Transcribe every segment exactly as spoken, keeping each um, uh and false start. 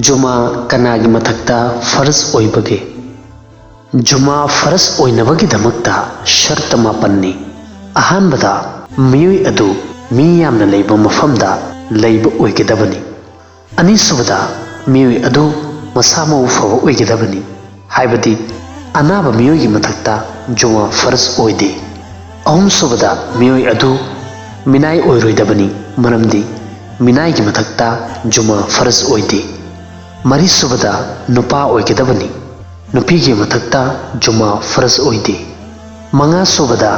ꯖꯨꯃꯥ ꯀꯅꯥꯒꯤ ꯃꯊꯛꯇ ꯐꯔꯖ ꯑꯣꯏꯕꯒꯦ? ꯖꯨꯃꯥ ꯐꯔꯖ ꯑꯣꯏꯅꯕꯒꯤꯗꯃꯛꯇ ꯁꯔꯇ ꯃꯥꯄꯟꯅꯤ꯫ ꯑꯍꯥꯟꯕꯗ, ꯃꯤꯑꯣꯏ ꯑꯗꯨ ꯃꯤ ꯌꯥꯝꯅ ꯂꯩꯕ ꯃꯐꯝꯗ ꯂꯩꯕ ꯑꯣꯏꯒꯗꯕꯅꯤ꯫ ꯑꯅꯤꯁꯨꯕꯗ, ꯃꯤꯑꯣꯏ ꯑꯗꯨ ꯃꯁꯥ ꯃꯎ ꯐꯕ ꯑꯣꯏꯒꯗꯕꯅꯤ, ꯍꯥꯏꯕꯗꯤ ꯑꯅꯥꯕ ꯃꯤꯑꯣꯏꯒꯤ ꯃꯊꯛꯇ ꯖꯨꯃꯥ ꯐꯔꯖ ꯑꯣꯏꯗꯦ꯫ ꯑꯍꯨꯝꯁꯨꯕꯗ, ꯃꯤꯑꯣꯏ ꯑꯗꯨ ꯃꯤꯅꯥꯏ ꯑꯣꯏꯔꯣꯏꯗꯕꯅꯤ, ꯃꯔꯝꯗꯤ ꯃꯤꯅꯥꯏꯒꯤ ꯃꯊꯛꯇ ꯖꯨꯃꯥ ꯐꯔꯖ ꯑꯣꯏꯗꯦ꯫ ꯃꯔꯤꯁꯨꯕꯗ, ꯅꯨꯄꯥ ꯑꯣꯏꯒꯗꯕꯅꯤ, ꯅꯨꯄꯤꯒꯤ ꯃꯊꯛꯇ ꯖꯨꯃꯥ ꯐꯔꯖ ꯑꯣꯏꯗꯦ꯫ ꯃꯉꯥꯁꯨꯕꯗ,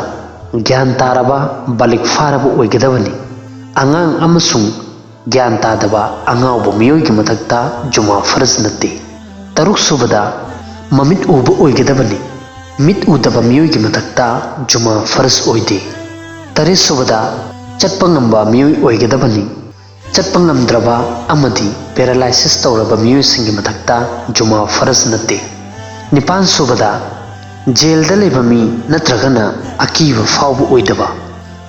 ꯒ꯭ꯌꯥꯟ ꯇꯥꯔꯕ, ꯕꯥꯂꯤꯒ ꯐꯥꯔꯕ ꯑꯣꯏꯒꯗꯕꯅꯤ꯫ ꯑꯉꯥꯡ ꯑꯃꯁꯨꯡ ꯒ꯭ꯌꯥꯟ ꯇꯥꯗꯕ ꯑꯉꯥꯎꯕ ꯃꯤꯑꯣꯏꯒꯤ ꯃꯊꯛꯇ ꯖꯨꯃꯥ ꯐꯔꯖ ꯅꯠꯇꯦ꯫ ꯇꯔꯨꯛꯁꯨꯕꯗ, ꯃꯃꯤꯠ ꯎꯕ ꯑꯣꯏꯒꯗꯕꯅꯤ, ꯃꯤꯠ ꯎꯗꯕ ꯃꯤꯑꯣꯏꯒꯤ ꯃꯊꯛꯇ ꯖꯨꯃꯥ ꯐꯔꯖ ꯑꯣꯏꯗꯦ꯫ ꯇꯔꯦꯠꯁꯨꯕꯗ, ꯆꯠꯄ ꯉꯝꯕ ꯃꯤꯑꯣꯏ ꯑꯣꯏꯒꯗꯕꯅꯤ, ꯆꯠꯄ ꯉꯝꯗ꯭ꯔꯕ ꯑꯃꯗꯤ ꯄꯦꯔꯥꯂꯥꯏꯁꯤꯁ ꯇꯧꯔꯕ ꯃꯤꯑꯣꯏꯁꯤꯡꯒꯤ ꯃꯊꯛꯇ ꯖꯨꯃꯥ ꯐꯔꯖ ꯅꯠꯇꯦ꯫ ꯅꯤꯄꯥꯟꯁꯨꯕꯗ, ꯖꯦꯜꯗ ꯂꯩꯕ ꯃꯤ ꯅꯠꯇ꯭ꯔꯒꯅ ꯑꯀꯤꯕ ꯐꯥꯎꯕ ꯑꯣꯏꯗꯕ,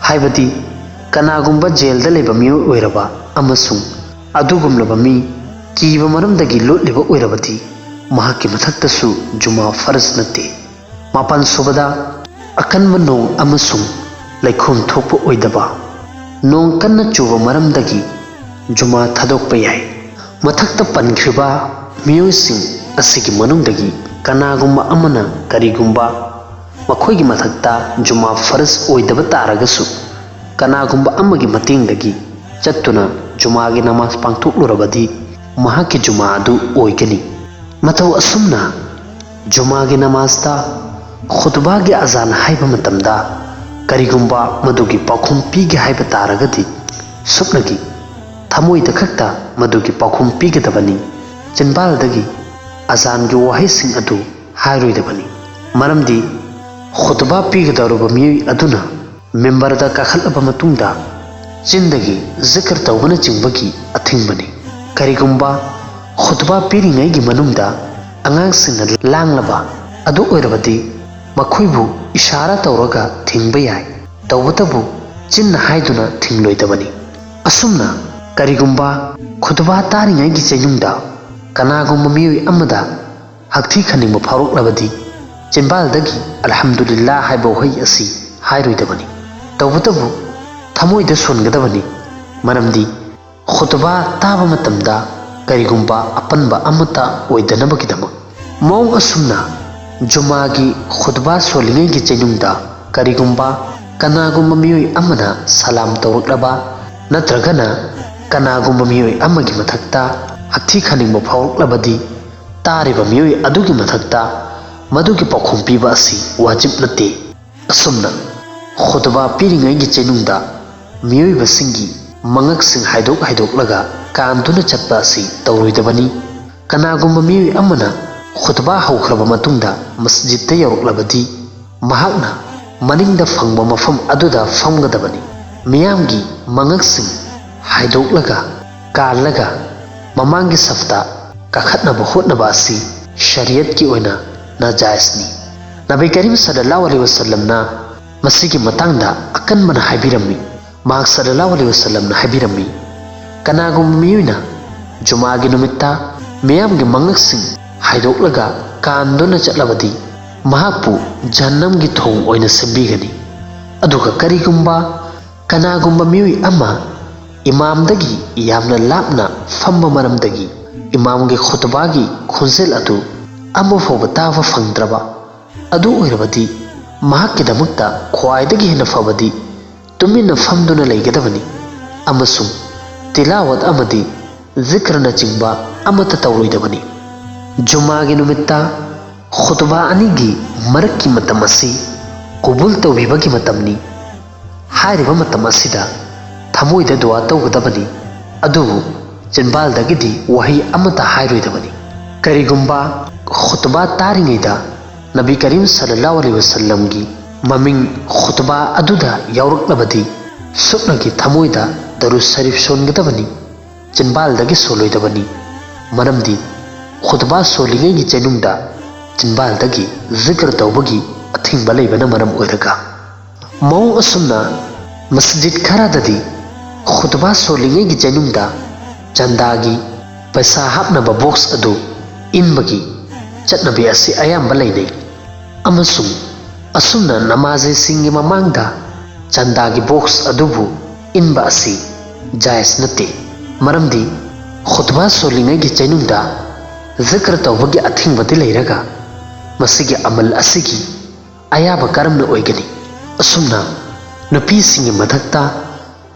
ꯍꯥꯏꯕꯗꯤ ꯀꯅꯥꯒꯨꯝꯕ ꯖꯦꯜꯗ ꯂꯩꯕ ꯃꯤꯑꯣꯏ ꯑꯣꯏꯔꯕ ꯑꯃꯁꯨꯡ ꯑꯗꯨꯒꯨꯝꯂꯕ ꯃꯤ ꯀꯤꯕ ꯃꯔꯝꯗꯒꯤ ꯂꯣꯠꯂꯤꯕ ꯑꯣꯏꯔꯕꯗꯤ, ꯃꯍꯥꯛꯀꯤ ꯃꯊꯛꯇꯁꯨ ꯖꯨꯃꯥ ꯐꯔꯖ ꯅꯠꯇꯦ꯫ ꯃꯥꯄꯟꯁꯨꯕꯗ, ꯑꯀꯟꯕ ꯅꯣꯡ ꯑꯃꯁꯨꯡ ꯂꯩꯈꯣꯝ ꯊꯣꯛꯄ ꯑꯣꯏꯗꯕ, ꯅꯣꯡ ꯀꯟꯅ ꯆꯨꯕ ꯃꯔꯝꯗꯒꯤ ꯖꯨꯃꯥ ꯊꯥꯗꯣꯛꯄ ꯌꯥꯏ꯫ ꯃꯊꯛꯇ ꯄꯟꯈ꯭ꯔꯤꯕ ꯃꯤꯑꯣꯏꯁꯤꯡ ꯑꯁꯤꯒꯤ ꯃꯅꯨꯡꯗꯒꯤ ꯀꯅꯥꯒꯨꯝꯕ ꯑꯃꯅ ꯀꯔꯤꯒꯨꯝꯕ ꯃꯈꯣꯏꯒꯤ ꯃꯊꯛꯇ ꯖꯨꯃꯥ ꯐꯔꯖ ꯑꯣꯏꯗꯕ ꯇꯥꯔꯒꯁꯨ, ꯀꯅꯥꯒꯨꯝꯕ ꯑꯃꯒꯤ ꯃꯇꯦꯡꯗꯒꯤ ꯆꯠꯇꯨꯅ ꯖꯨꯃꯥꯒꯤ ꯅꯃꯥꯖ ꯄꯥꯡꯊꯣꯛꯂꯨꯔꯕꯗꯤ, ꯃꯍꯥꯛꯀꯤ ꯖꯨꯃꯥ ꯑꯗꯨ ꯑꯣꯏꯒꯅꯤ꯫ ꯃꯇꯧ ꯑꯁꯨꯝꯅ, ꯖꯨꯃꯥꯒꯤ ꯅꯃꯥꯖꯇ ꯈꯨꯇꯨꯕꯥꯒꯤ ꯑꯖꯥꯟ ꯍꯥꯏꯕ ꯃꯇꯝꯗ ꯀꯔꯤꯒꯨꯝꯕ ꯃꯗꯨꯒꯤ ꯄꯥꯎꯈꯨꯝ ꯄꯤꯒꯦ ꯍꯥꯏꯕ ꯇꯥꯔꯒꯗꯤ, ꯁꯨꯞꯅꯒꯤ ꯊꯃꯣꯏꯗ ꯈꯛꯇ ꯃꯗꯨꯒꯤ ꯄꯥꯎꯈꯨꯝ ꯄꯤꯒꯗꯕꯅꯤ, ꯆꯤꯟꯕꯥꯜꯗꯒꯤ ꯑꯖꯥꯟꯒꯤ ꯋꯥꯍꯩꯁꯤꯡ ꯑꯗꯨ ꯍꯥꯏꯔꯣꯏꯗꯕꯅꯤ꯫ ꯃꯔꯝꯗꯤ ꯈꯨꯇꯨꯕꯥ ꯄꯤꯒꯗꯧꯔꯕ ꯃꯤꯑꯣꯏ ꯑꯗꯨꯅ ꯃꯤꯝꯕꯔꯗ ꯀꯥꯈꯠꯂꯕ ꯃꯇꯨꯡꯗ ꯆꯤꯟꯗꯒꯤ ꯖꯤꯀꯔ ꯇꯧꯕꯅꯆꯤꯡꯕꯒꯤ ꯑꯊꯤꯡꯕꯅꯤ꯫ ꯀꯔꯤꯒꯨꯝꯕ ꯈꯨꯇꯨꯕꯥ ꯄꯤꯔꯤꯉꯩꯒꯤ ꯃꯅꯨꯡꯗ ꯑꯉꯥꯡꯁꯤꯡꯅ ꯂꯥꯡꯂꯕ ꯑꯗꯨ ꯑꯣꯏꯔꯕꯗꯤ, ꯃꯈꯣꯏꯕꯨ ꯏꯁꯥꯔꯥ ꯇꯧꯔꯒ ꯊꯤꯡꯕ ꯌꯥꯏ, ꯇꯧꯕꯇꯕꯨ ꯆꯤꯟꯅ ꯍꯥꯏꯗꯨꯅ ꯊꯤꯡꯂꯣꯏꯗꯕꯅꯤ꯫ ꯑꯁꯨꯝꯅ, ꯀꯔꯤꯒꯨꯝꯕ ꯈꯨꯇꯨꯕꯥ ꯇꯥꯔꯤꯉꯩꯒꯤ ꯆꯩꯅꯨꯡꯗ ꯀꯅꯥꯒꯨꯝꯕ ꯃꯤꯑꯣꯏ ꯑꯃꯗ ꯍꯛꯊꯤ ꯈꯟꯅꯤꯡꯕ ꯐꯥꯎꯔꯛꯂꯕꯗꯤ ꯆꯤꯟꯕꯥꯜꯗꯒꯤ "ꯑꯜꯍꯝꯗꯨꯂꯤꯜꯂꯥ" ꯍꯥꯏꯕ ꯋꯥꯍꯩ ꯑꯁꯤ ꯍꯥꯏꯔꯣꯏꯗꯕꯅꯤ꯫ ꯇꯧꯕꯇꯕꯨ ꯊꯃꯣꯏꯗ ꯁꯣꯟꯒꯗꯕꯅꯤ, ꯃꯔꯝꯗꯤ ꯈꯨꯇꯕꯥ ꯇꯥꯕ ꯃꯇꯝꯗ ꯀꯔꯤꯒꯨꯝꯕ ꯑꯄꯟꯕ ꯑꯃꯠꯇ ꯑꯣꯏꯗꯅꯕꯒꯤꯗꯃꯛ꯫ ꯃꯑꯣꯡ ꯑꯁꯨꯝꯅ ꯖꯨꯃꯥꯒꯤ ꯈꯨꯇꯕꯥ ꯁꯣꯜꯂꯤꯉꯩꯒꯤ ꯆꯩꯅꯨꯡꯗ ꯀꯔꯤꯒꯨꯝꯕ ꯀꯅꯥꯒꯨꯝꯕ ꯃꯤꯑꯣꯏ ꯑꯃꯅ ꯁꯂꯥꯝ ꯇꯧꯔꯛꯂꯕ ꯅꯠꯇ꯭ꯔꯒꯅ ꯀꯅꯥꯒꯨꯝꯕ ꯃꯤꯑꯣꯏ ꯑꯃꯒꯤ ꯃꯊꯛꯇ ꯍꯛꯊꯤ ꯈꯟꯅꯤꯡꯕ ꯐꯥꯎꯔꯛꯂꯕꯗꯤ ꯇꯥꯔꯤꯕ ꯃꯤꯑꯣꯏ ꯑꯗꯨꯒꯤ ꯃꯊꯛꯇ ꯃꯗꯨꯒꯤ ꯄꯥꯎꯈꯨꯝ ꯄꯤꯕ ꯑꯁꯤ ꯋꯥꯖꯤꯕ ꯅꯠꯇꯦ꯫ ꯑꯁꯨꯝꯅ ꯈꯨꯇꯕꯥ ꯄꯤꯔꯤꯉꯩꯒꯤ ꯆꯩꯅꯨꯡꯗ ꯃꯤꯑꯣꯏꯕꯁꯤꯡꯒꯤ ꯃꯉꯛꯁꯤꯡ ꯍꯥꯏꯗꯣꯛ ꯍꯥꯏꯗꯣꯛꯂꯒ ꯀꯥꯟꯗꯨꯅ ꯆꯠꯄ ꯑꯁꯤ ꯇꯧꯔꯣꯏꯗꯕꯅꯤ꯫ ꯀꯅꯥꯒꯨꯝꯕ ꯃꯤꯑꯣꯏ ꯑꯃꯅ ꯈꯨꯇꯕꯥ ꯍꯧꯈ꯭ꯔꯕ ꯃꯇꯨꯡꯗ ꯃꯁꯖꯤꯗꯇ ꯌꯧꯔꯛꯂꯕꯗꯤ ꯃꯍꯥꯛꯅ ꯃꯅꯤꯡꯗ ꯐꯪꯕ ꯃꯐꯝ ꯑꯗꯨꯗ ꯐꯝꯒꯗꯕꯅꯤ꯫ ꯃꯤꯌꯥꯝꯒꯤ ꯃꯉꯛꯁꯤꯡ ꯍꯥꯏꯗꯣꯛꯂꯒ ꯀꯥꯜꯂꯒ ꯃꯃꯥꯡꯒꯤ ꯁꯐꯇ ꯀꯥꯈꯠꯅꯕ ꯍꯣꯠꯅꯕ ꯑꯁꯤ ꯁꯔꯤꯌꯠꯀꯤ ꯑꯣꯏꯅ ꯅꯥꯖꯥꯏꯖꯅꯤ꯫ ꯅꯕꯤ ꯀꯔꯤꯝ ꯁꯜꯂꯜꯂꯥꯍꯨ ꯑꯂꯩꯍꯤ ꯋꯁꯜꯂꯝꯅ ꯃꯁꯤꯒꯤ ꯃꯇꯥꯡꯗ ꯑꯀꯟꯕꯅ ꯍꯥꯏꯕꯤꯔꯝꯃꯤ꯫ ꯃꯍꯥꯛ ꯁꯜꯂꯜꯂꯥꯍꯨ ꯑꯂꯩꯍꯤ ꯋꯁꯜꯂꯝꯅ ꯍꯥꯏꯕꯤꯔꯝꯃꯤ, "ꯀꯅꯥꯒꯨꯝꯕ ꯃꯤꯑꯣꯏꯅ ꯖꯨꯃꯥꯒꯤ ꯅꯨꯃꯤꯠꯇ ꯃꯤꯌꯥꯝꯒꯤ ꯃꯉꯛꯁꯤꯡ ꯍꯥꯏꯗꯣꯛꯂꯒ ꯀꯥꯟꯗꯨꯅ ꯆꯠꯂꯕꯗꯤ ꯃꯍꯥꯛꯄꯨ ꯖꯍꯟꯅꯝꯒꯤ ꯊꯣꯡ ꯑꯣꯏꯅ ꯁꯦꯝꯕꯤꯒꯅꯤ꯫ ꯑꯗꯨꯒ ꯀꯔꯤꯒꯨꯝꯕ ꯀꯅꯥꯒꯨꯝꯕ ꯃꯤꯑꯣꯏ ꯑꯃ ꯏꯃꯥꯝꯗꯒꯤ ꯌꯥꯝꯅ ꯂꯥꯞꯅ ꯐꯝꯕ ꯃꯔꯝꯗꯒꯤ ꯏꯃꯥꯝꯒꯤ ꯈꯨꯇꯕꯥꯒꯤ ꯈꯣꯟꯖꯦꯜ ꯑꯗꯨ ꯑꯃꯐꯥꯎꯕ ꯇꯥꯕ ꯐꯪꯗ꯭ꯔꯕ ꯑꯗꯨ ꯑꯣꯏꯔꯕꯗꯤ ꯃꯍꯥꯛꯀꯤꯗꯃꯛꯇ ꯈ꯭ꯋꯥꯏꯗꯒꯤ ꯍꯦꯟꯅ ꯐꯕꯗꯤ ꯇꯨꯃꯤꯟꯅ ꯐꯝꯗꯨꯅ ꯂꯩꯒꯗꯕꯅꯤ ꯑꯃꯁꯨꯡ ꯇꯤꯂꯥꯋꯠ ꯑꯃꯗꯤ ꯖꯤꯀ꯭ꯔꯅꯆꯤꯡꯕ ꯑꯃꯠꯇ ꯇꯧꯔꯣꯏꯗꯕꯅꯤ꯫ ꯖꯨꯃꯥꯒꯤ ꯅꯨꯃꯤꯠꯇ ꯈꯨꯇꯕꯥ ꯑꯅꯤꯒꯤ ꯃꯔꯛꯀꯤ ꯃꯇꯝ ꯑꯁꯤ ꯀꯨꯕꯨꯜ ꯇꯧꯕꯤꯕꯒꯤ ꯃꯇꯝꯅꯤ꯫ ꯍꯥꯏꯔꯤꯕ ꯃꯇꯝ ꯑꯁꯤꯗ ꯊꯃꯣꯏꯗ ꯗꯨꯋꯥ ꯇꯧꯒꯗꯕꯅꯤ, ꯑꯗꯨꯕꯨ ꯆꯤꯟꯕꯥꯜꯗꯒꯤꯗꯤ ꯋꯥꯍꯩ ꯑꯃꯠꯇ ꯍꯥꯏꯔꯣꯏꯗꯕꯅꯤ꯫ ꯀꯔꯤꯒꯨꯝꯕ ꯈꯨꯇꯕꯥ ꯇꯥꯔꯤꯉꯩꯗ ꯅꯕꯤ ꯀꯔꯤꯝ ꯁꯜꯂꯜꯂꯥꯍꯨ ꯑꯂꯩꯍꯤ ꯋꯁꯜꯂꯝꯒꯤ ꯃꯃꯤꯡ ꯈꯨꯇꯕꯥ ꯑꯗꯨꯗ ꯌꯥꯎꯔꯛꯂꯕꯗꯤ ꯁꯨꯞꯅꯒꯤ ꯊꯃꯣꯏꯗ ꯗꯔꯨꯗ ꯁꯔꯤꯐ ꯁꯣꯟꯒꯗꯕꯅꯤ, ꯆꯤꯟꯕꯥꯜꯗꯒꯤ ꯁꯣꯜꯂꯣꯏꯗꯕꯅꯤ꯫ ꯃꯔꯝꯗꯤ ꯈꯨꯇꯕꯥ ꯁꯣꯜꯂꯤꯉꯩꯒꯤ ꯆꯩꯅꯨꯡꯗ ꯆꯤꯟꯕꯥꯜꯗꯒꯤ ꯖꯤꯀ꯭ꯔ ꯇꯧꯕꯒꯤ ꯑꯊꯤꯡꯕ ꯂꯩꯕꯅ ꯃꯔꯝ ꯑꯣꯏꯔꯒ꯫ ꯃꯑꯣꯡ ꯑꯁꯨꯝꯅ ꯃꯁꯖꯤꯗ ꯈꯔꯗꯗꯤ ꯈꯨꯇꯕꯥ ꯁꯣꯜꯂꯤꯉꯩꯒꯤ ꯆꯩꯅꯨꯡꯗ ꯆꯟꯗꯥꯒꯤ ꯄꯩꯁꯥ ꯍꯥꯞꯅꯕ ꯕꯣꯛꯁ ꯑꯗꯨ ꯏꯟꯕꯒꯤ ꯆꯠꯅꯕꯤ ꯑꯁꯤ ꯑꯌꯥꯝꯕ ꯂꯩꯅꯩ, ꯑꯃꯁꯨꯡ ꯑꯁꯨꯝꯅ ꯅꯃꯥꯖꯤꯁꯤꯡꯒꯤ ꯃꯃꯥꯡꯗ ꯆꯟꯗꯥꯒꯤ ꯕꯣꯛꯁ ꯑꯗꯨꯕꯨ ꯏꯟꯕ ꯑꯁꯤ ꯖꯥꯏꯖ ꯅꯠꯇꯦ꯫ ꯃꯔꯝꯗꯤ ꯈꯨꯠꯕꯥ ꯁꯣꯜꯂꯤꯉꯩꯒꯤ ꯆꯩꯅꯨꯡꯗ ꯖꯤꯀ꯭ꯔ ꯇꯧꯕꯒꯤ ꯑꯊꯤꯡꯕꯗꯤ ꯂꯩꯔꯒ, ꯃꯁꯤꯒꯤ ꯑꯃꯜ ꯑꯁꯤꯒꯤ ꯑꯌꯥꯕ ꯀꯔꯝꯅ ꯑꯣꯏꯒꯅꯤ? ꯑꯁꯨꯝꯅ ꯅꯨꯄꯤꯁꯤꯡꯒꯤ ꯃꯊꯛꯇ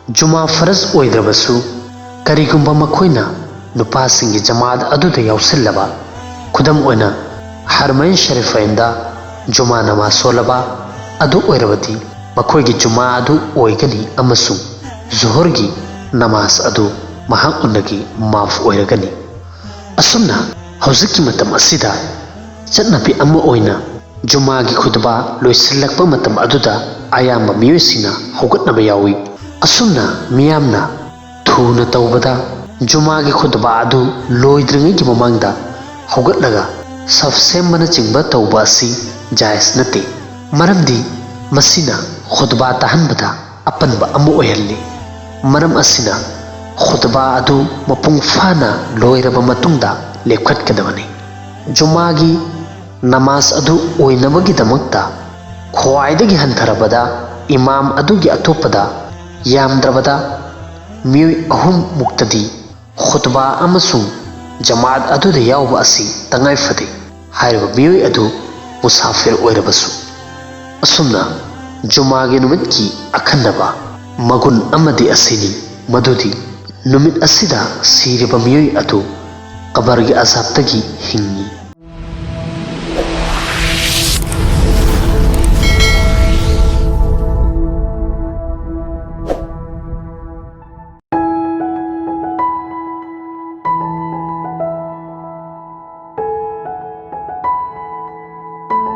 ꯖꯨꯃꯥ ꯐꯔꯖ ꯑꯣꯏꯗ꯭ꯔꯕꯁꯨ, ꯀꯔꯤꯒꯨꯝꯕ ꯃꯈꯣꯏꯅ ꯅꯨꯄꯥꯁꯤꯡꯒꯤ ꯖꯃꯥꯠ ꯑꯗꯨꯗ ꯌꯥꯎꯁꯤꯜꯂꯕ, ꯈꯨꯗꯝ ꯑꯣꯏꯅ, ꯍꯔꯃꯩꯟ ꯁꯔꯤꯐꯩꯟꯗ ꯖꯨꯃꯥ ꯅꯃꯥꯖ ꯁꯣꯜꯂꯕ ꯑꯗꯨ ꯑꯣꯏꯔꯕꯗꯤ, ꯃꯈꯣꯏꯒꯤ ꯖꯨꯃꯥ ꯑꯗꯨ ꯑꯣꯏꯒꯅꯤ ꯑꯃꯁꯨꯡ ꯖꯨꯍꯔꯒꯤ ꯅꯃꯥꯖ ꯑꯗꯨ ꯃꯍꯥꯛꯉꯣꯟꯗꯒꯤ ꯃꯥꯐ ꯑꯣꯏꯔꯒꯅꯤ꯫ ꯑꯁꯨꯝꯅ, ꯍꯧꯖꯤꯛꯀꯤ ꯃꯇꯝ ꯑꯁꯤꯗ ꯆꯠꯅꯕꯤ ꯑꯃ ꯑꯣꯏꯅ ꯖꯨꯃꯥꯒꯤ ꯈꯨꯠꯕꯥ ꯂꯣꯏꯁꯤꯜꯂꯛꯄ ꯃꯇꯝ ꯑꯗꯨꯗ ꯑꯌꯥꯝꯕ ꯃꯤꯑꯣꯏꯁꯤꯡꯅ ꯍꯧꯒꯠꯅꯕ ꯌꯥꯎꯏ꯫ ꯑꯁꯨꯝꯅ ꯃꯤꯌꯥꯝꯅ ꯊꯨꯅ ꯇꯧꯕꯗ ꯖꯨꯃꯥꯒꯤ ꯈꯨꯠꯕꯥ ꯑꯗꯨ ꯂꯣꯏꯗ꯭ꯔꯤꯉꯩꯒꯤ ꯃꯃꯥꯡꯗ ꯍꯧꯒꯠꯂꯒ ꯁꯐ ꯁꯦꯝꯕꯅꯆꯤꯡꯕ ꯇꯧꯕ ꯑꯁꯤ ꯖꯥꯏꯖ ꯅꯠꯇꯦ, ꯃꯔꯝꯗꯤ ꯃꯁꯤꯅ ꯈꯨꯠꯕꯥ ꯇꯥꯍꯟꯕꯗ ꯑꯄꯟꯕ ꯑꯃ ꯑꯣꯏꯍꯜꯂꯤ꯫ ꯃꯔꯝ ꯑꯁꯤꯅ, ꯈꯨꯠꯕꯥ ꯑꯗꯨ ꯃꯄꯨꯡ ꯐꯥꯅ ꯂꯣꯏꯔꯕ ꯃꯇꯨꯡꯗ ꯂꯦꯞꯈꯠꯀꯗꯕꯅꯤ꯫ ꯖꯨꯃꯥꯒꯤ ꯅꯃꯥꯖ ꯑꯗꯨ ꯑꯣꯏꯅꯕꯒꯤꯗꯃꯛꯇ, ꯈ꯭ꯋꯥꯏꯗꯒꯤ ꯍꯟꯊꯔꯕꯗ ꯏꯃꯥꯝ ꯑꯗꯨꯒꯤ ꯑꯇꯣꯞꯄꯗ ꯌꯥꯝꯗ꯭ꯔꯕꯗ ꯃꯤꯑꯣꯏ ꯑꯍꯨꯝ ꯃꯨꯛꯇꯗꯤ ꯈꯨꯠꯕꯥ ꯑꯃꯁꯨꯡ ꯖꯃꯥꯠ ꯑꯗꯨꯗ ꯌꯥꯎꯕ ꯑꯁꯤ ꯇꯉꯥꯏ ꯐꯗꯦ, ꯍꯥꯏꯔꯤꯕ ꯃꯤꯑꯣꯏ ꯑꯗꯨ ꯃꯨꯁꯥꯐꯤꯔ ꯑꯣꯏꯔꯕꯁꯨ꯫ ꯑꯁꯨꯝꯅ, ꯖꯨꯃꯥꯒꯤ ꯅꯨꯃꯤꯠꯀꯤ ꯑꯈꯟꯅꯕ ꯃꯒꯨꯟ ꯑꯃꯗꯤ ꯑꯁꯤꯅꯤ, ꯃꯗꯨꯗꯤ ꯅꯨꯃꯤꯠ ꯑꯁꯤꯗ ꯁꯤꯔꯕ ꯃꯤꯑꯣꯏ ꯑꯗꯨ ꯀꯕꯔꯒꯤ ꯑꯖꯥꯕꯇꯒꯤ ꯍꯤꯡꯏ꯫